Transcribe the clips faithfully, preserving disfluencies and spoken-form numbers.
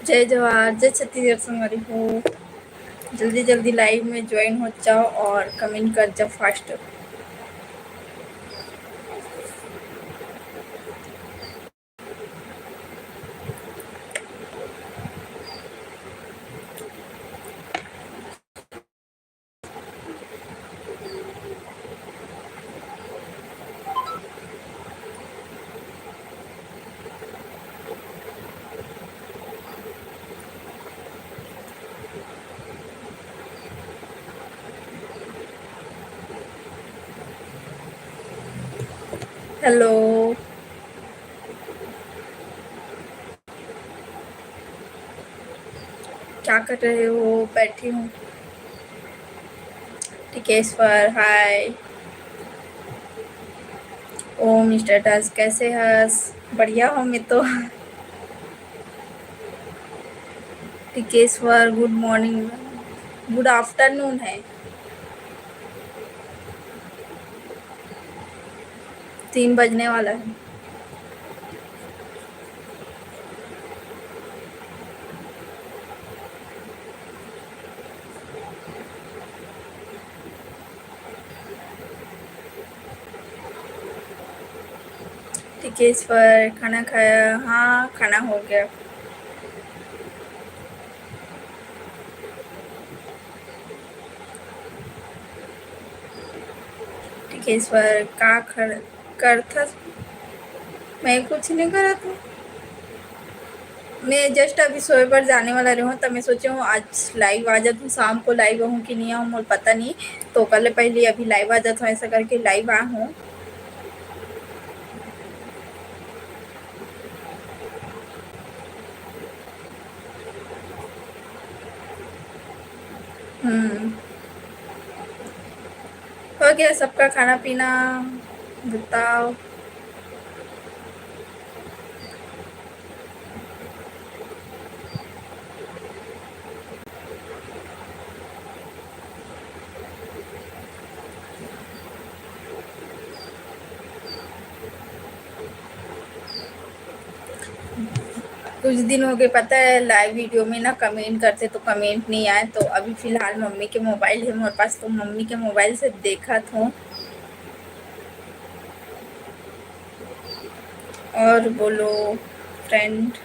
जय जोहार, जय छत्तीसगढ़ संगवारी हो। जल्दी जल्दी live में join हो जाओ और comment कर जाओ fast। Hello, क्या कर रहे हो? बैठी हूँ। टिकेश्वर, hi। ओ मिस्टर दास, कैसे हस? बढ़िया हो मैं तो। Tikeshwar, good morning, good afternoon है, तीन बजने वाला है। टिकेश्वर, खाना खाया? हाँ, खाना हो गया। टिकेश्वर, का खड़-, करथस? मैं कुछ नहीं करत हूँ। मैं just अभी सोए बर जाने वाला रहूँ, त मैं सोचे हूँ आज live आ जात हूँ, शाम को live आहूँ कि नहीं आहूँ, मोर पता नहीं। तो ओकर ले पहले अभी live आ जात हूँ, ऐसा करके live आ हूँ। हम्म। हो गया सबका खाना पीना, बताओ। कुछ दिन हो गए, पता है, live video में ना comment करते तो comment नहीं आए, तो अभी फिलहाल मम्मी के mobile है मोर पास, तो मम्मी के mobile से देखत हूँ। और बोलो friend।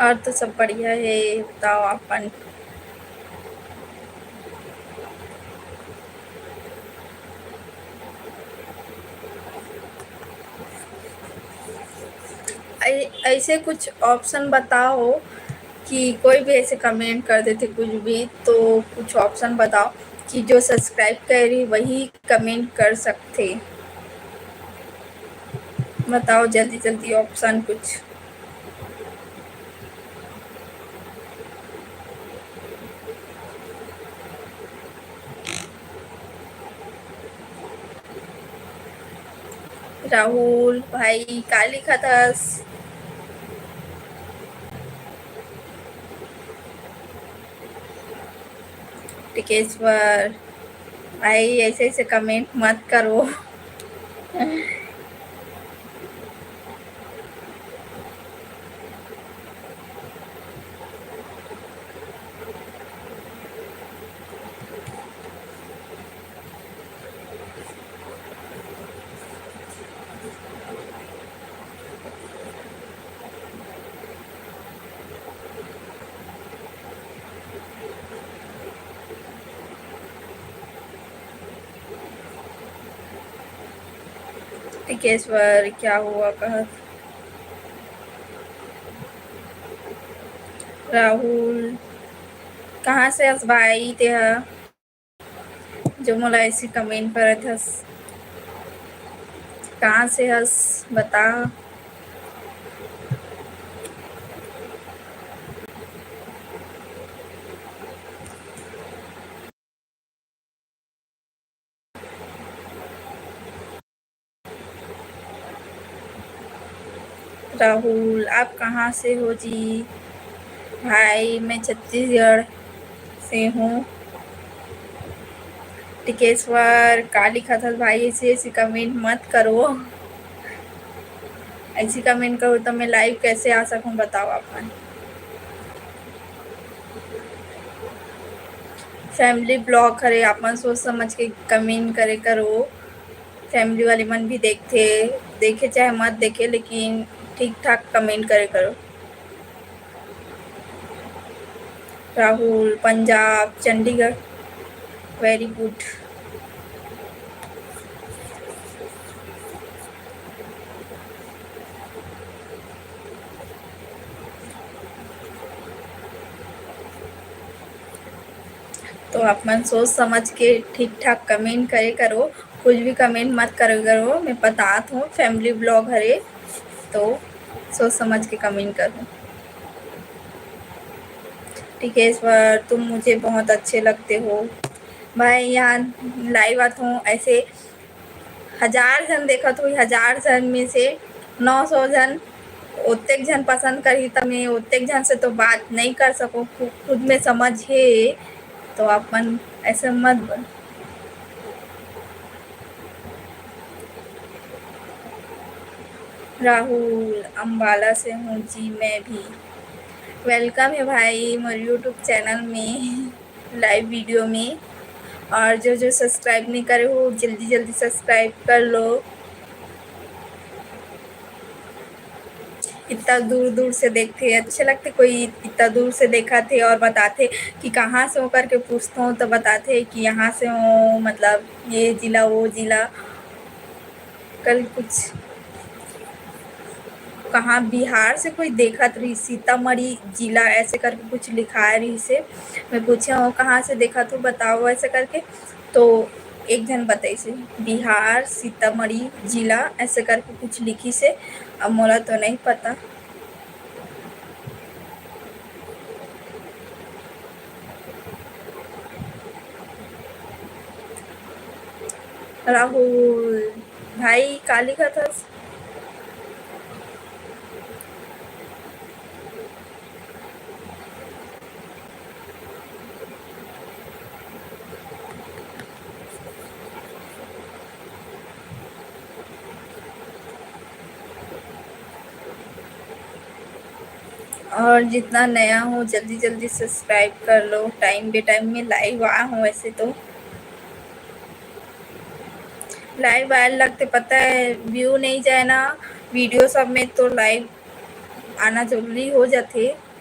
और तो सब बढ़िया है, बताओ अपन। ऐ-, ऐसे कुछ option बताओ कि कोई भी ऐसे comment कर देते कुछ भी, तो कुछ option बताओ कि जो subscribe करे वही comment कर सकते। बताओ जल्दी जल्दी option कुछ। राहुल भाई, का लिखत हस? टिकेश्वर भाई, ऐसे ऐसे comment मत करो। टिकेश्वर, क्या हुआ कहत? राहुल, कहाँ से हस भाई तेहा, जो मोला ऐसी comment करत हस? कहाँ से हस, बता। राहुल, आप कहाँ से हो जी? भाई, मैं छत्तीसगढ़ से हूँ। टिकेश्वर, का लिखत हस भाई? ऐसी ऐसी comment मत करो, ऐसी comment करो तो मैं live कैसे आ सकूं, बताओ आप मन। Family vlog हरे, आप मन सोच समझ के comment करे करो। Family वाले मन भी देखथे, देखे चाहे मत देखे, लेकिन ठीक ठाक comment करे करो। Rahul, Punjab, Chandigarh, very good। तो आप मन सोच समझ के ठीक ठाक comment करे करो, कुछ भी comment मत करे करो। मैं बतात हूँ, family vlog हरे, तो सोच समझ के comment करो। टिकेश्वर, तुम मुझे बहुत अच्छे लगते हो भाई। यहाँ live आत हूँ, ऐसे हजार झन देखत होही, हजार झन में से नौ सौ झन, ओतेक झन पसंद करही, त मैं ओतेक झन से तो बात नहीं कर सकूँ। खु-, खुद में समझ हे, तो आप मन ऐसे मत बोल। राहुल, अम्बाला से हूँ जी मैं भी। Welcome है भाई मोर YouTube channel में, live video में। और जो जो subscribe नहीं करे हो, जल्दी जल्दी subscribe कर लो। इतना दूर दूर से देखथे, अच्छे लगथे, कोई इतना दूर से देखथे और बताथे कि कहाँ से हो करके पूछथों, तो बताथे कि यहाँ से हो, मतलब ये जिला, वो जिला। कल कुछ कहाँ बिहार से कोई देखत रहिस, सीतामढ़ी जिला ऐसे करके कुछ लिखाए रहिस हे। मैं पूछे हूँ, "कहाँ से देखत हो, बताओ," ऐसे करके। तो एक झन बताइस हे, "बिहार, सीतामढ़ी जिला," ऐसे करके कुछ लिखिस हे। अब मोला तो नहीं पता। राहुल भाई, का लिखत हस? और जितना नया हो, जल्दी जल्दी subscribe कर लो। Time बे time में live आ हूँ, वैसे तो live आए लगते, पता है, view नहीं जाए ना video सब में, तो live आना जरूरी हो जाथे।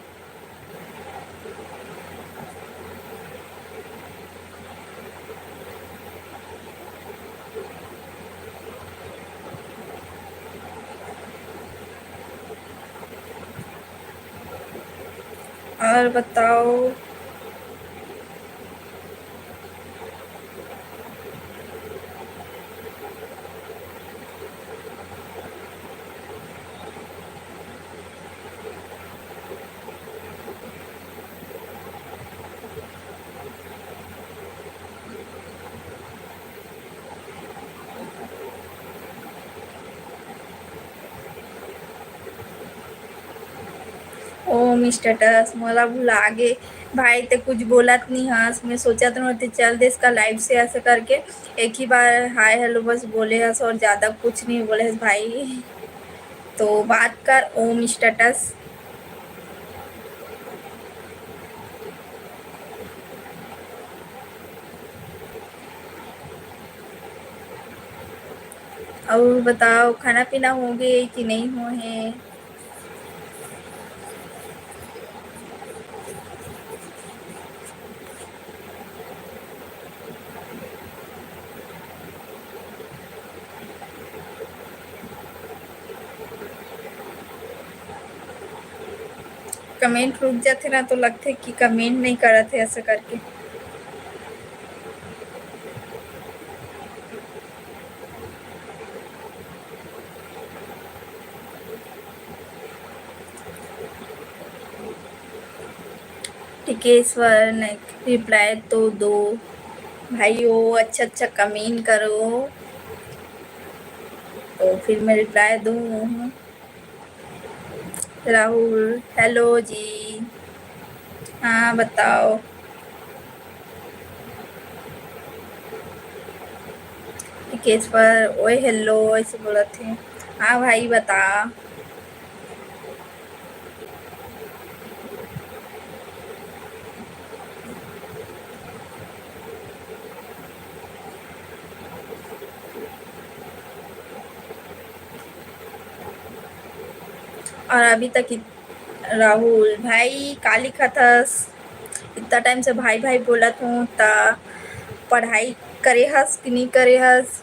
और बताओ। ओम status मोला भुला गे भाई, ते कुछ बोलत नहीं हस। मैं सोचत रहूं ते चल देस का live से ऐसे करके। एक ही बार hi hello बस बोले हस और ज्यादा कुछ नहीं बोले हस भाई। तो बात कर ओम status। अउ बताओ, खाना पीना हो गे कि नहीं हो हे? Comment रुक जाथे ना, तो लगथे कि comment नहीं करत हे, ऐसा करके। टिकेश्वर, नहीं, reply तो दो भाई, वो अच्छा अच्छा comment करो, तो फिर मैं reply दूँ। राहुल, hello जी। हाँ, बताओ। केस पर, "ओए हेलो," ऐसे बोलत हे। हाँ भाई, बता। और अभी तक इत-, राहुल, भाई, का लिखत हस? इतना टाइम से भाई, भाई बोलत हूँ, त पढ़ाई करे हस कि नहीं करे हस?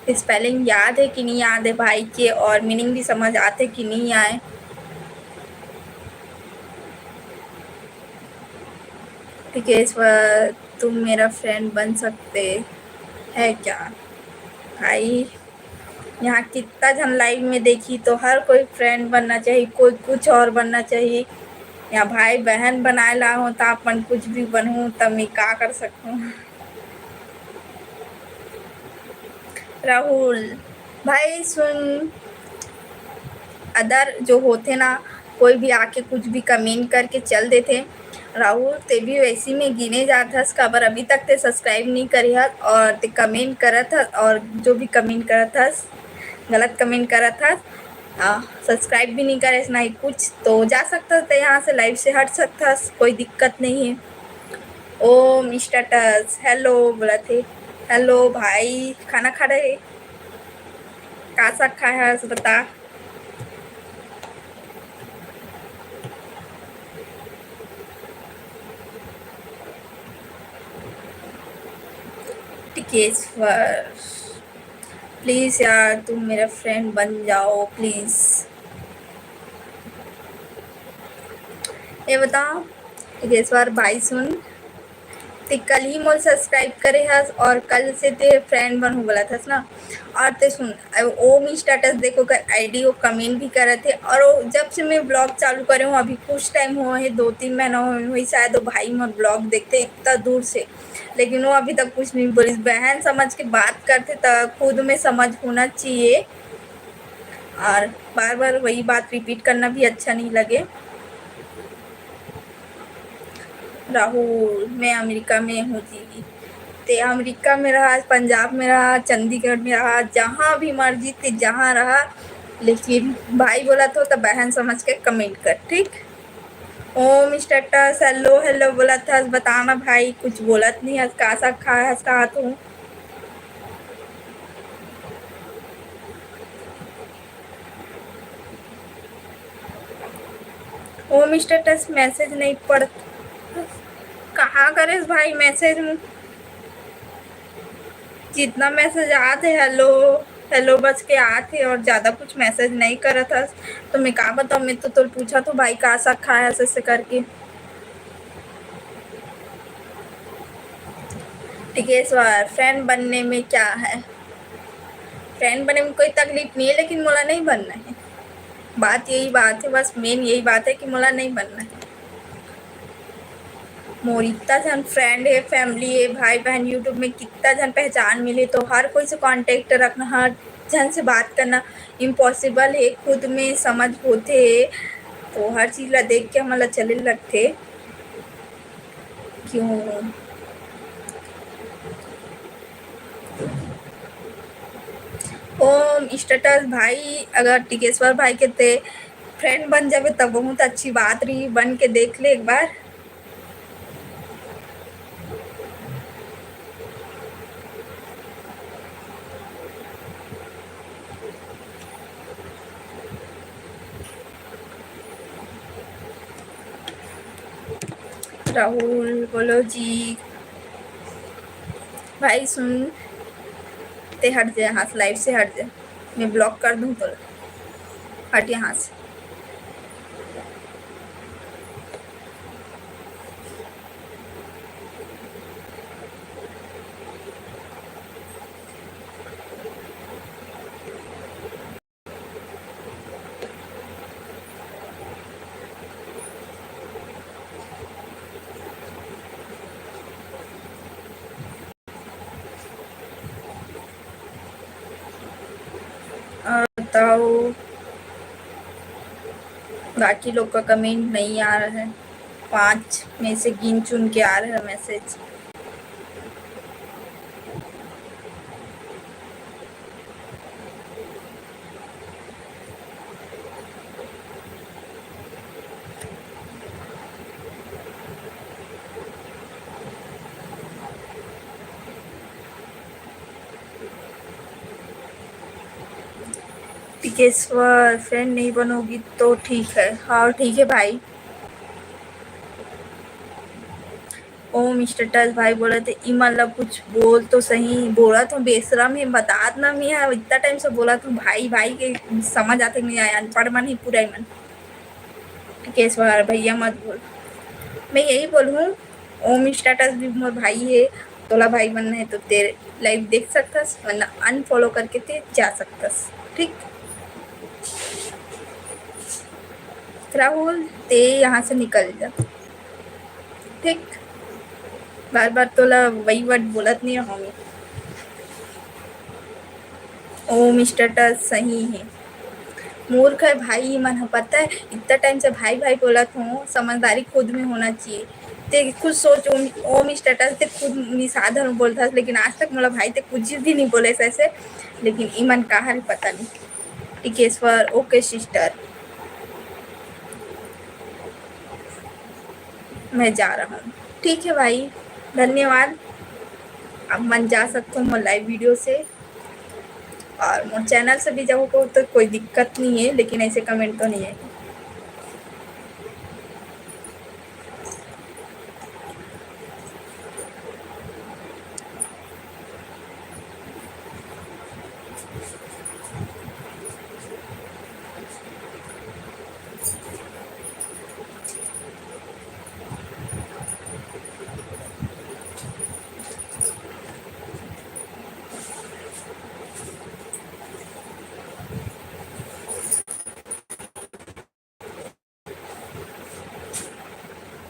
स्पेलिंग याद है कि नहीं याद है भाई के, और मीनिंग भी समझ आते कि नहीं आए? टिकेश्वर, तुम मेरा फ्रेंड बन सकते हैं क्या? भाई, यहाँ कितना झन लाइव में देखी तो हर कोई फ्रेंड बनना चाहिए, कोई कुछ और बनना चाहिए। यहाँ भाई बहन बनाए ला हो तो अपन कुछ भी बनहूँ, तब मैं का कर सकूँ? राहुल, भाई सुन, अदर जो होथे ना, कोई भी आके कुछ भी कमेंट करके चल देथे। राहुल, ते भी वैसी में गिने जात हस, काबर अभी तक ते सब्सक्राइब नहीं करे हस और ते कमेंट करत हस, और जो भी कमेंट करत हस, गलत कमेंट करत हस, आ, सब्सक्राइब भी नहीं करे, ना ही कुछ, तो जा सकत हस, ते यहाँ से लाइव से हट सकत हस, कोई दिक्कत नहीं है। ओम स्टेटस, हेलो बोलत हे। हेलो भाई, खाना खा रहे? का साग खाए हस, बता। टिकेश्वर, प्लीज यार, तुम मेरा फ्रेंड बन जाओ, प्लीज। ये बताओ, टिकेश्वर भाई, सुन, ते कल ही मोर सब्सक्राइब करे हस और कल से ते फ्रेंड बनहूँ बोलत हस ना। और ते सुन, ओम स्टेटस देखो कर आईडी वो कमेंट भी करत हे, और वो जब से मैं ब्लॉग चालू करे हूँ, अभी कुछ टाइम हुआ है, दो तीन महीना हुआ है शायद, वो भाई मोर ब्लॉग देखते इतना दूर से, लेकिन वो अभी तक कुछ नहीं बोलिस। बहन समझ के बात करते त खुद में समझ होना चाहिए, और बार बार वही बात रिपीट करना भी अच्छा नहीं लगे। राहुल, मैं अमेरिका में हूँ जी। ते अमेरिका में रहा, पंजाब में रहा, चंडीगढ़ में रहा, जहाँ भी मर्जी ते जहाँ रहा, लेकिन भाई बोलत हो तो बहन समझ के कमेंट कर, ठीक? ओम स्टेटस, हेलो हेलो बोलत हस, बताना भाई, कुछ बोलत नहीं हस, का साग खाए हस, कहा तू? ओम स्टेटस मैसेज नहीं पढ़त। कहाँ करेस भाई मैसेज में? जितना मैसेज आत हे, हेलो, हेलो बस के आत हे और ज़्यादा कुछ मैसेज नहीं करत हस। तो मैं का बताऊँ, मैं तो तोर पूछत हूँ भाई, का साग खाए हस, ऐसे करके। टिकेश्वर, फ्रेंड बनने में क्या है? फ्रेंड बने में कोई तकलीफ नहीं है, लेकिन मोला नहीं बनना है। बात यही बात है, बस मेन यही बात है कि मोला नहीं बनना है। मोर इतना झन फ्रेंड है, फैमिली है, भाई बहन, यूट्यूब में कितना झन पहचान मिले, तो हर कोई से कॉन्टेक्ट रखना, हर झन से बात करना इम्पॉसिबल है। खुद में समझ होथे, तो हर चीज ला देख के हमन ला चले लगथे। क्यों? ओम स्टेटस भाई, अगर टिकेश्वर भाई के ते फ्रेंड बन जाबे त बहुत अच्छी बात रही, बन के देख ले एक बार। राहुल, बोलो जी। भाई सुन, ते हट जा यहाँ से, लाइव से हट जा, मैं ब्लॉक कर दूँ तोला। हट यहाँ से। बताओ, बाकी लोग का कमेंट नहीं आ रहा है। पाँच में से गिन चुन के आ रहा है मैसेज। टिकेश्वर, friend नहीं बनोगी तो ठीक है। हाँ, ठीक है भाई। ओम स्टेटस भाई बोलत हे, इमन ला कुछ बोल तो सही, बोलत हूँ बेशरम हे, बतात ना मैं हा, इतना time से बोलत हूँ भाई, भाई के समझ आथे नहीं आय, अनपढ़ मन ही पूरा इमन। टिकेश्वर भैया मत बोल, मैं यही बोलूँ, ओम स्टेटस भी मोर भाई हे, तोला भाई बनना हे तो तें live देख सकथस, वरना unfollow करके तें जा सकथस, ठीक? राहुल, तें यहाँ से निकल जा, ठीक? बार बार तोला वही word बोलत नहीं रहूँगी। ओम स्टेटस सही हे। मूर्ख हे भाई, मन ह पता हे, इतना time से भाई भाई बोलत हूँ, समझदारी खुद में होना चाहिए। तें खुद सोच, ओम, ओम स्टेटस तें खुद निषाद हर बोलथस, लेकिन आज तक मोला भाई तें कुछ भी नहीं बोले ऐसे, लेकिन इमन का हर पता नहीं। टिकेश्वर, OK sister, मैं जा रहा हूँ। ठीक है भाई, धन्यवाद। अब मन जा सकते हो मोर live video से, और मोर channel से भी जाओ को तो कोई दिक्कत नहीं है, लेकिन ऐसे comment तो नहीं है।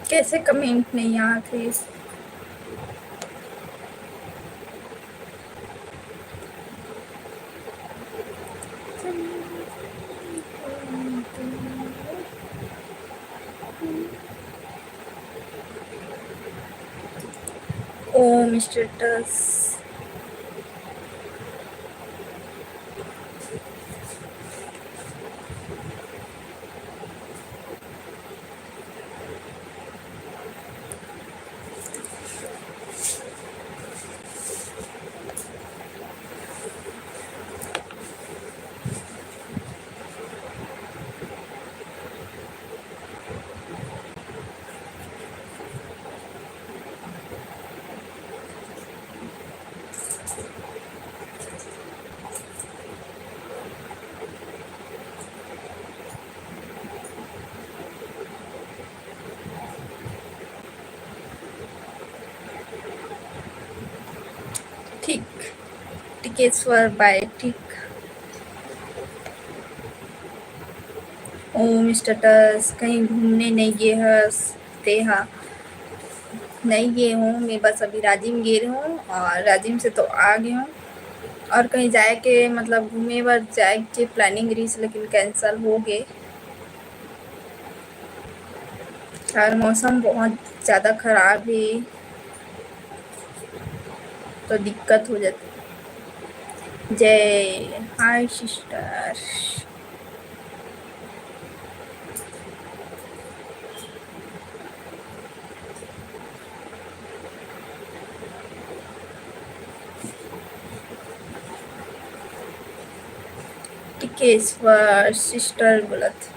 कैसे comment नहीं आते? ओम स्टेटस। ठीक, टिकेश्वर bye। ठीक, ओम स्टेटस, कहीं घूमने नहीं गे हस तेहा? नहीं गे हूँ मैं, बस अभी राजिम गे रहे हूँ और राजिम से तो आ गए हूँ। और कहीं जाए के, मतलब घूमे बर जाए के planning रही, लेकिन cancel हो गए। और मौसम बहुत ज़्यादा ख़राब है, तो दिक्कत हो जाती। जय, hi sister। टिकेश्वर sister बोलत।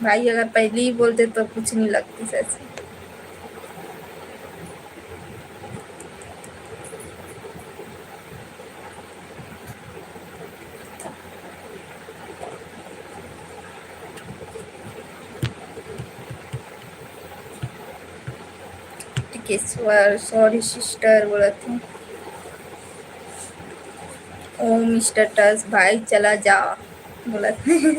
भाई अगर पहले ही बोलते तो कुछ नहीं लगती सच। टिकेश्वर, sorry sister बोलत हूँ। ओम स्टेटस, भाई चला जा बोलत हूँ।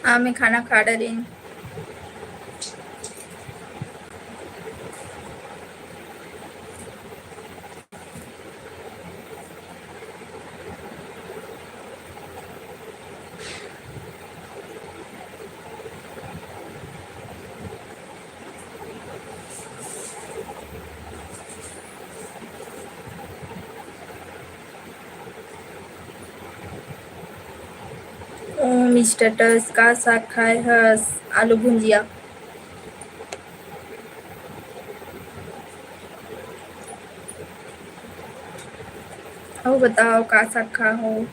हाँ, मैं खाना खा डरेन। स्टेटस का साग खाए हस? आलू भुंजिया। अउ बताओ, का साग खा हो?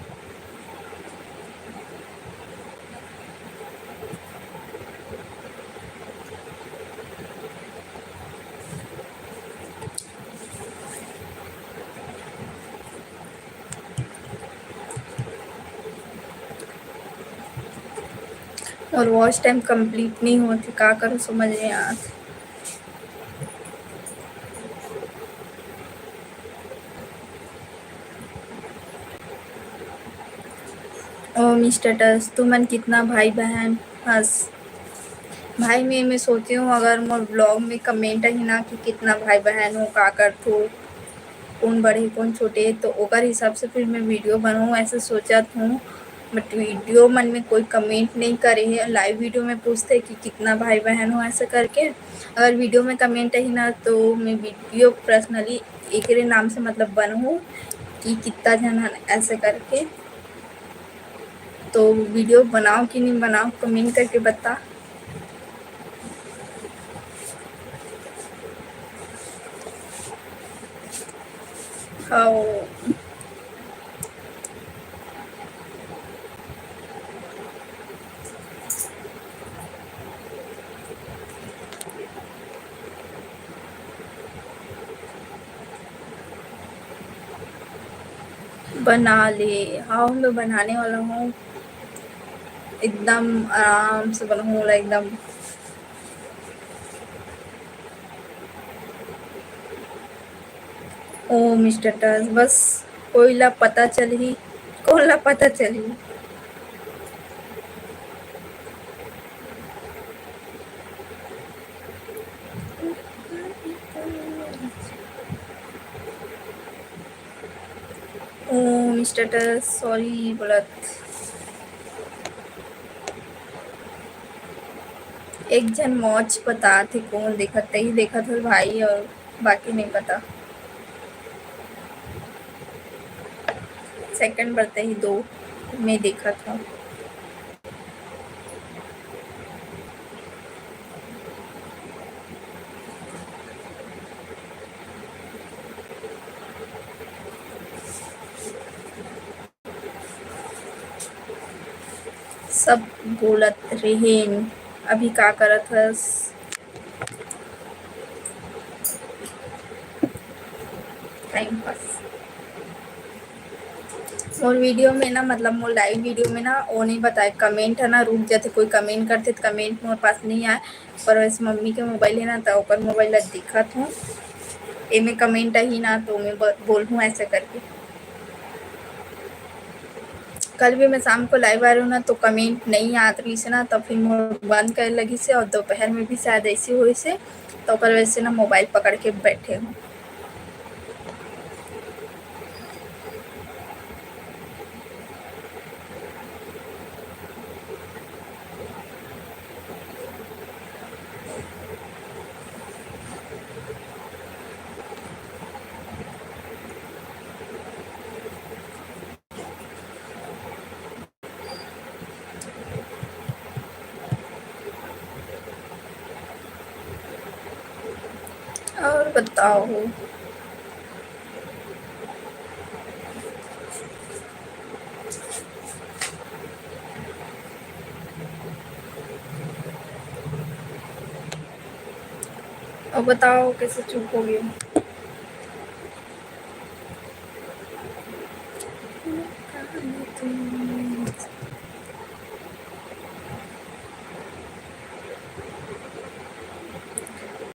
और वॉच टाइम कंप्लीट नहीं होती, का करूँ, समझ नहीं आत। ओ मिस्टर टस, तुमन कितना भाई बहन हस? भाई, मैं, मैं सोचे हूँ, अगर मोर ब्लॉग में कमेंट ही ना कि कितना भाई बहन हो, का करथो, कौन बड़े, कौन छोटे, तो ओकर हिसाब से फिर मैं वीडियो बनाऊँ, ऐसे सोचत हूँ। बट वीडियो मन में कोई कमेंट नहीं करे है। लाइव वीडियो में पूछते कि कितना भाई बहन हो, ऐसे करके। अगर वीडियो में कमेंट ही ना, तो मैं वीडियो पर्सनली एकरे नाम से, मतलब, बनहूँ कि कितना झन हन, ऐसे करके। तो वीडियो बनाओ कि नहीं बनाओ, कमेंट करके बता। हाँ। बना ले। हाँ, मैं बनाने वाला हूँ, एकदम आराम से बनाऊँ, एकदम। ओ मिस्टर टस, बस कोई ला पता चलही, कोन ला पता चलही? ओ मिस्टर टस, सॉरी बोलत। एक झन मौज बतात हे, कोन देखत, तही देखत हो भाई, और बाकी नहीं पता। सेकंड बढ़ते ही दो में देखत हो। सब बोलत रेहेन, अभी का करत हस? Time pass. मोर वीडियो में ना, मतलब मोर लाइव वीडियो में ना, वो नहीं बताए, कमेंट है ना, रुक जाते, कोई कमेंट करते तो कमेंट मोर पास नहीं आए। पर वैसे मम्मी के मोबाइल है ना, तो ओकर मोबाइल ला दिखत हूँ, एमे कमेंट ही ना, तो मैं ब-, बोलहूँ ऐसे करके। कल भी मैं शाम को लाइव आ रही हूँ ना, तो कमेंट नहीं आत रही से ना, तो फिर मोर बंद करे लगी से, और दोपहर में भी शायद ऐसी हुई से, तो ओकर वजह से ना मोबाइल पकड़ के बैठे हूँ। और बताओ। और बताओ, कैसे चुप हो गए?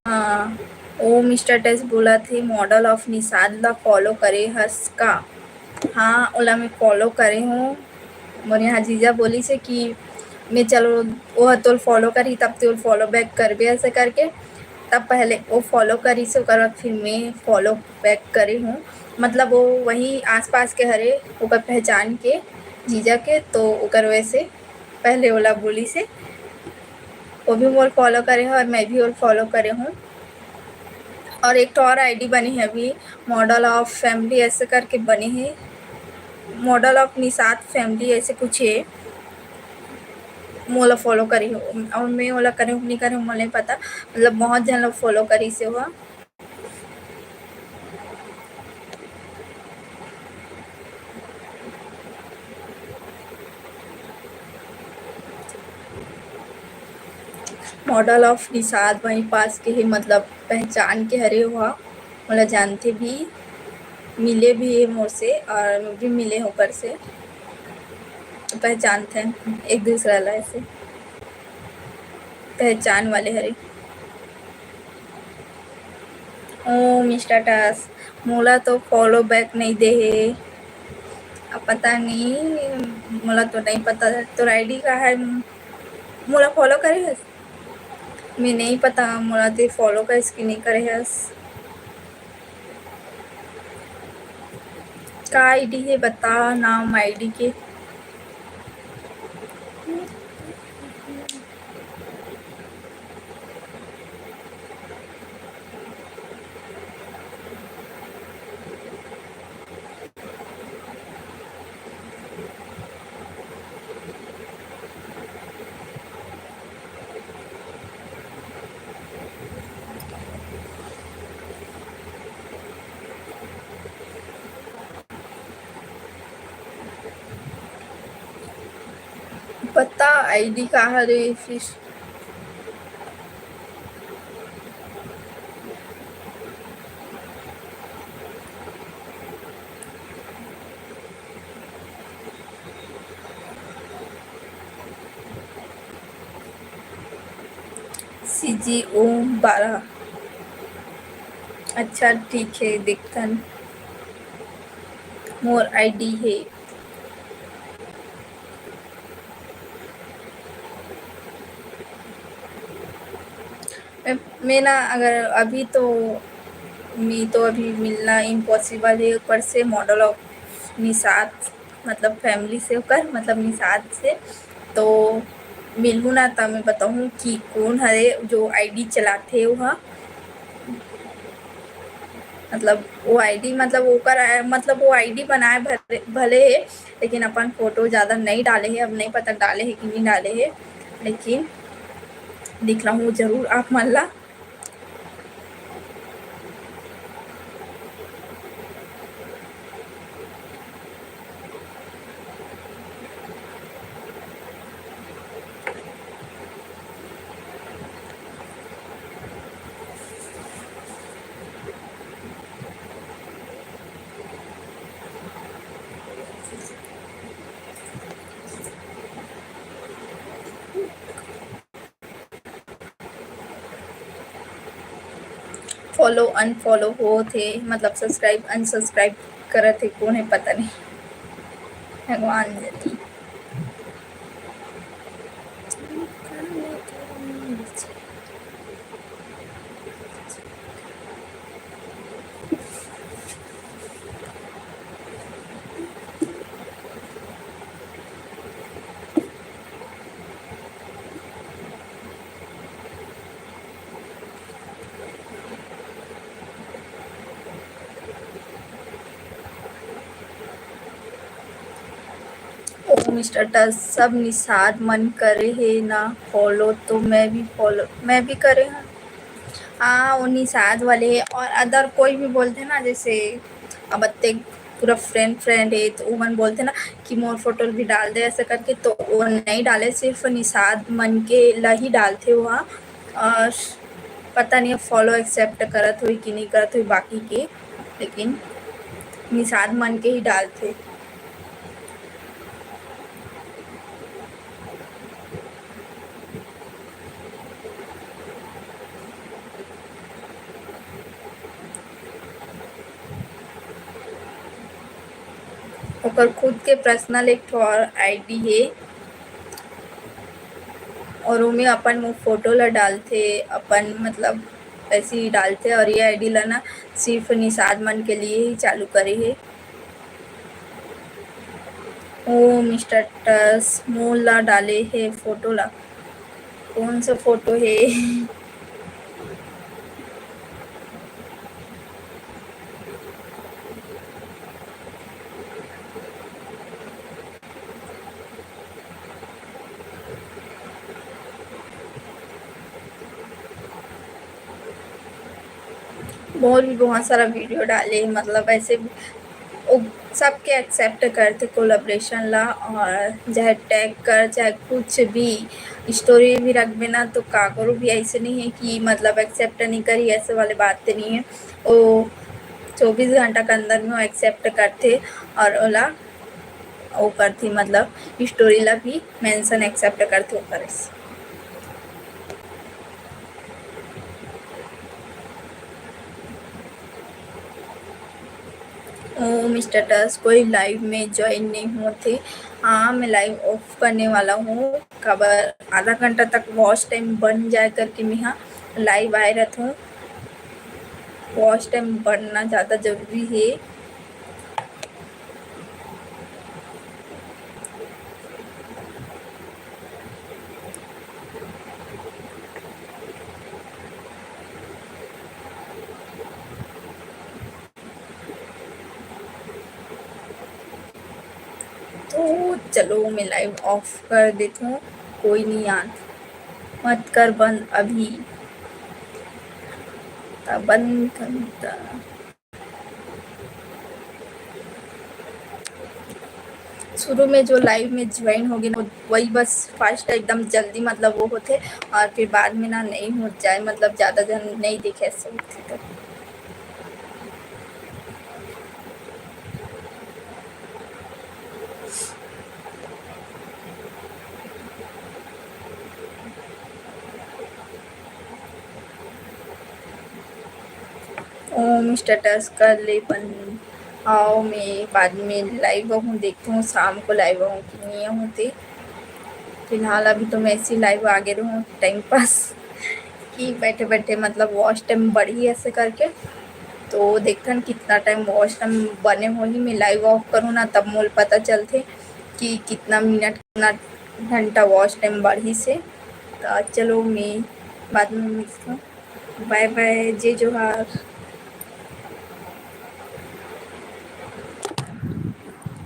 हाँ, ओ मिस्टर टेस बोलत हे, model of निषाद ला follow करे हस का? हाँ, ओला मैं follow करे हूँ। मोर यहाँ जीजा बोलिस हे कि मैं, चलो, वो ह तोल follow करही, तब तोल follow back करबे, ऐसे करके। तब पहले वो follow करिस हे, ओकर बाद फिर मैं follow back करे हूँ। मतलब, वो वही आसपास के हरे, ओकर पहचान के, जीजा के, तो ओकर वजह से पहले ओला बोलिस हे। वो भी मोर follow करे हूँ और मैं भी ओला follow करे हूँ। और एक ठो और ID बने हे अभी, model of family ऐसे करके बने हे, model of निषाद family ऐसे कुछ हे। मोला follow करी हो, और मैं ओला करे हूँ, नहीं करे हूँ, मोला नहीं पता। मतलब, बहुत झन लोग follow करी से हुआ। Model of निषाद वहीं पास के ही, मतलब, पहचान के हरे हुआ, मोला जानथे भी, मिले भी है मोर से, और मैं भी मिले हूँ ओकर से, तो पहचानथे एक दूसरा ला ऐसे। पहचान वाले हरे। ओ मिस्टर टस, मोला तो follow back नहीं दे हे। अब पता नहीं, मोला तो नहीं पता तोर आईडी का है। मोला follow करे हस? मैं नहीं पता, मोला ते follow करिस कि नहीं करे हस। का आईडी है, बता नाम आईडी के। पता आईडी का हरे फिर। सीजी ओम बारह। अच्छा, ठीक है, देखथन। मोर आईडी है। मैं, मैं ना, अगर अभी तो, मैं तो अभी मिलना impossible है, ऊपर से model of निषाद, मतलब family से ओकर, मतलब निषाद से, तो मिलहूँ ना, त मैं बताहूँ कि कौन हरे जो आईडी चलाथे ओहा। मतलब वो आईडी, मतलब ओकर, मतलब वो आईडी बनाए भले, भले है, लेकिन अपन फोटो ज़्यादा नहीं डाले है। अब नहीं पता डाले है कि नहीं डाले है, लेकिन दिखलाहूँ जरूर आप मन ला। Follow unfollow होत हे, मतलब subscribe unsubscribe करत हे, कोन हे पता नहीं, भगवान जनी। ओ मिस्टर टस, सब निषाद मन करे हे ना follow, तो मैं भी follow, मैं भी करे हूँ। हाँ, वो निषाद वाले हे, और other कोई भी बोलथे ना, जैसे अब अत्ते पूरा friend friend हे, तो उमन बोलथे ना कि मोर फोटो भी डाल दे ऐसे करके, तो वो नहीं डाले, सिर्फ निषाद मन के ला ही डालथे वहाँ। और पता नहीं अब follow accept करत होही कि नहीं करत होही बाकी के, लेकिन निषाद मन के ही डालथे। ओकर खुद के personal एक ठो और आईडी हे, और ओमे अपन वो फोटो ला डालथे, अपन मतलब ऐसे ही डालथे, और ये आईडी ला ना सिर्फ निषाद मन के लिए ही चालू करे हे। ओ मिस्टर टस, मोर ला डाले हे फोटो ला। कौन सा फोटो हे? मोर भी बहुत सारा वीडियो डाले, मतलब ऐसे वो सबके एक्सेप्ट करथे कोलैबोरेशन ला, और चाहे टैग कर, चाहे कुछ भी स्टोरी भी रखबे ना, तो काकरो भी ऐसे नहीं है कि मतलब एक्सेप्ट नहीं करी, ऐसे वाले बात तो नहीं है। वो चौबीस घंटा के अंदर में वो एक्सेप्ट करथे और ओला वो करथे, मतलब स्टोरी ला भी मेंशन एक्सेप्ट करथे ओकर से। ओम स्टेटस कोई लाइव में ज्वाइन नहीं होथे। हाँ, मैं लाइव ऑफ करने वाला हूँ, काबर आधा घंटा तक वॉच टाइम बन जाए करके मैं हा लाइव आए रहत हूँ। वॉच टाइम बढ़ना ज़्यादा जरूरी है। तो चलो, मैं लाइव ऑफ कर देती हूँ। कोई नहीं यार, मत कर बंद अभी, त बंद कर। शुरू में जो लाइव में ज्वाइन होगे ना, वही बस फर्स्ट एकदम जल्दी, मतलब वो होथे, और फिर बाद में ना नहीं हो जाए, मतलब ज़्यादा जन नहीं देखे, ऐसे होथे। तो ओम स्टेटस कर ले बंद। आओ, मैं बाद में लाइव आहूँ, देखती हूँ शाम को लाइव आहूँ कि नहीं आहूँ ते। फिलहाल अभी तो मैं ऐसे ही लाइव आगे रहूँ, टाइम पास कि बैठे बैठे मतलब वॉच टाइम बढ़ी ऐसे करके। तो देखथन कितना टाइम वॉच टाइम बने होही। मैं लाइव ऑफ करूँ ना, तब मोल पता चलथे कि कितना मिनट, कितना घंटा वॉच टाइम बढ़िस हे। त चलो, मैं बाद में मिलथों। बाय बाय, जय जोहार।